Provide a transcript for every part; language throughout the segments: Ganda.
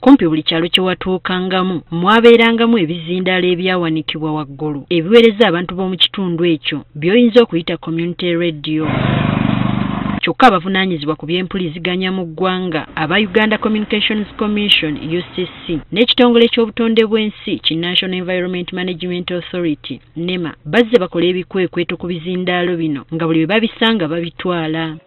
Kumpi buli kyalo kye watuukangamu mwabeerangamu ebizindaalo ebyawanikibwa waggulu ebiweereza abantu b'omu kitundu ekyo by'oyinza okuyita community radio. Kyokka abavunaanyizibwa ku by'empuliziganya mu ggwanga aba Uganda Communications Commission UCC n'ekitongole ky'obutonde bw'ensi ki National Environment Management Authority NEMA bazze bakola ebikwekweto ku bizindaalo bino nga buli bwe babisanga babitwala.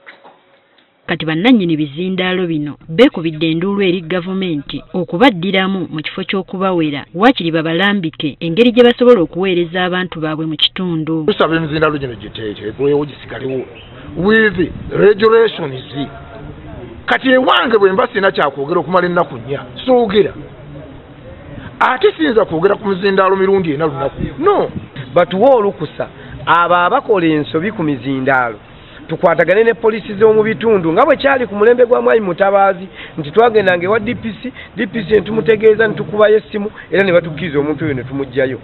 Kati bannannyini bizindaalo bino beekubidde enduulu eri gavumenti okubaddiramu mu kifo ky'okubawera waakiri babalambike engeri gye basobola okuweereza abantu baabwe mu kitundu. Tusaba emizindaalo gino giteekebwewo gisigalewo with regulations. Kati ewange bwe mba sirina kyakwogera okumala ennaku 4 soogera, ate siyinza kwogera ku mizindaalo mirundi 4 lunaku. No, batuwe olukusa abo abakola ensobi ku mizindaalo tukwatagane ne polisi z'omu bitundu nga bwe kyali ku mulembe gwa Mwami Mutabaazi nti twagendanga ewa DPC, DPC ne tumutegeeza ne tukubayo essimu era ne batukkiriza omuntu oyo ne tumuggyayo,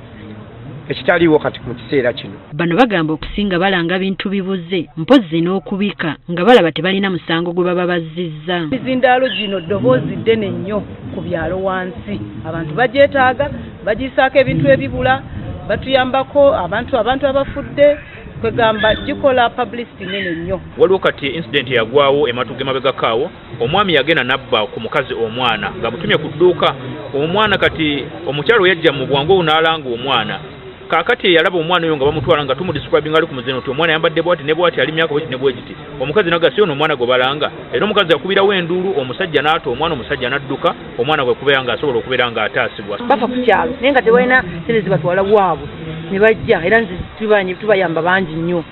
ekitaliiwo kati mu kiseera kino. Bano bagamba okusinga balanga bintu bibuze mpozzi n'okubika nga balaba tebalina musango gwe baba bazzizza. Emizindaalo gino ddoboozi ddene nnyo ku byalo wansi, abantu bagyetaaga, bagisaako ebintu ebibula, batuyambako abantu abafudde, kwegamba gikola publicity nene nnyo. Waliwo kati incident yagwawo ematuge mabegakaawo, omwami yagenda nabba ku mukazi omwana nga mutumye ku dduuka omwana. Kati omukyalo yajja mu bwangu n'alanga omwana. Kaakati yalaba omwana oyo nga bamutwala nga tumudescribinga ali ku muzino nti omwana yambadde bw'ati ne bw'ati, ali myaka bw'eti ne bw'egiti. Omukazi n'agamba ono omwana gwe balanga, era omukazi yakubirawo enduulu, omusajja n'ata omwana, omusajja n'adduka, omwana gwe kubeera ng'asobola okubeera ng'ataasibwa. Bafa ku kyalo naye nga tebalina ssente zibatwala waabwe ne bajja, era nze tubayamba bangi nnyo.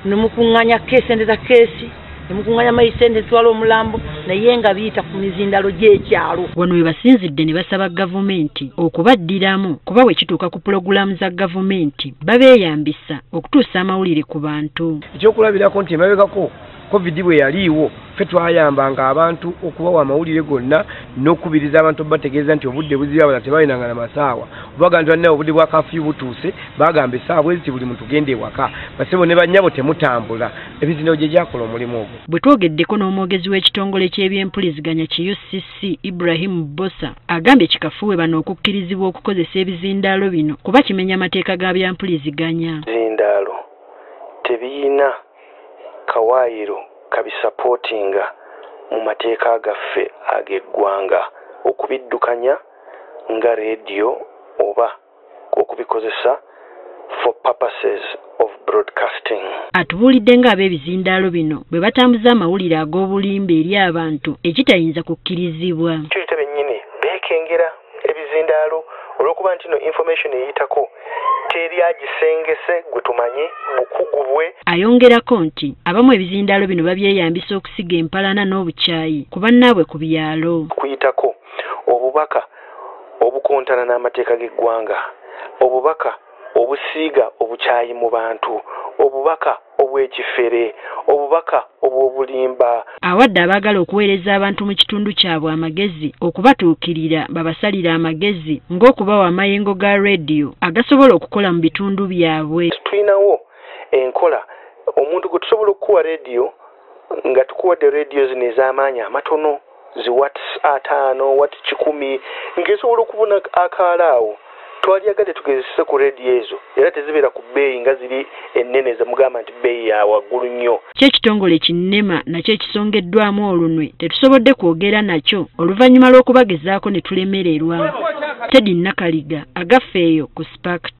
Ne mukuŋŋaanya sente za keesi, ne mukuŋŋaanya mayi sente zitwala omulambo, naye nga biyita ku mizindaalo gy'ekyalo. Wano we basinzidde ne basaba gavumenti okubaddiramu kuba bwe kituuka ku pulogulaamu za gavumenti babeeyambisa okutuusa amawulire ku bantu. Ekyokulabirako nti emabegako COVID bwe yaliiwo ffe twayambanga abantu okubawa amawulire gonna n'okukubiriza abantu bategeeza nti obudde buzibu, abalala tebalinanga na masaawa. Obaga nti bannaye obudde bwa kafiyu butuuse, bagamba essaawa bweziti buli muntu genda ewaka, basebo ne bannyabo temutambula. Ebizindaalo gye gyakola omulimu ogwo. Bwe twogeddeko n'omwogezi w'ekitongole ky'ebyempuliziganya ki UCC Ibrahim Bosa agambye kikafuuwe bano okukkirizibwa okukozesa ebizindaalo bino kuba kimenya amateeka ga byampuliziganya. Ebizindaalo tebiyina kawaayiro kabisapootinga mu mateeka gaffe ag'eggwanga okubiddukanya nga rediyo oba okubikozesa for purposes of broadcasting. Atubuulidde ng'ab'ebizindaalo bino bwe batambuza amawulire ag'obulimba eri abantu ekitayinza kukkirizibwa. Tuyita bennyini beekengera ebizindaalo olw'okuba nti no information eyitako teri agisengese gwe tumanyi bukugu bwe. Ayongerako nti abamu ebizindaalo bino babyeyambisa okusiga empalana n'obukyayi ku bannaabwe ku byalo. Kuyitako obubaka obukontana n'amateeka g'eggwanga, obubaka obusiiga obukyayi mu bantu, obubaka obw'ekifere, obubaka obw'obulimba. Awadde abaagala okuweereza abantu mu kitundu kyabwe amagezi okubatuukirira babasalire amagezi ng'okubawa amayengo ga rediyo agasobola okukola mu bitundu byabwe. Tulinawo enkola omuntu gwe tusobola okukuwa rediyo nga tukuwadde rediyo zino ez'amaanyi amatono zi watts 5 watts 100 ng'esobola okubuna akaala awo. Twalyagadde tugezese ku rediyo ezo era tezibeera ku bbeeyi nga ziri ennene zemugamba nti bbeeyi ya waggulu nnyo. Kyo ekitongole ki NEMA nakyo ekisongeddwamu olunwe tetusobodde kwogera nakyo oluvannyuma lw'okubagezaako ne tulemererwa. Teddy Nakaliga agaffe eyo ku Spark.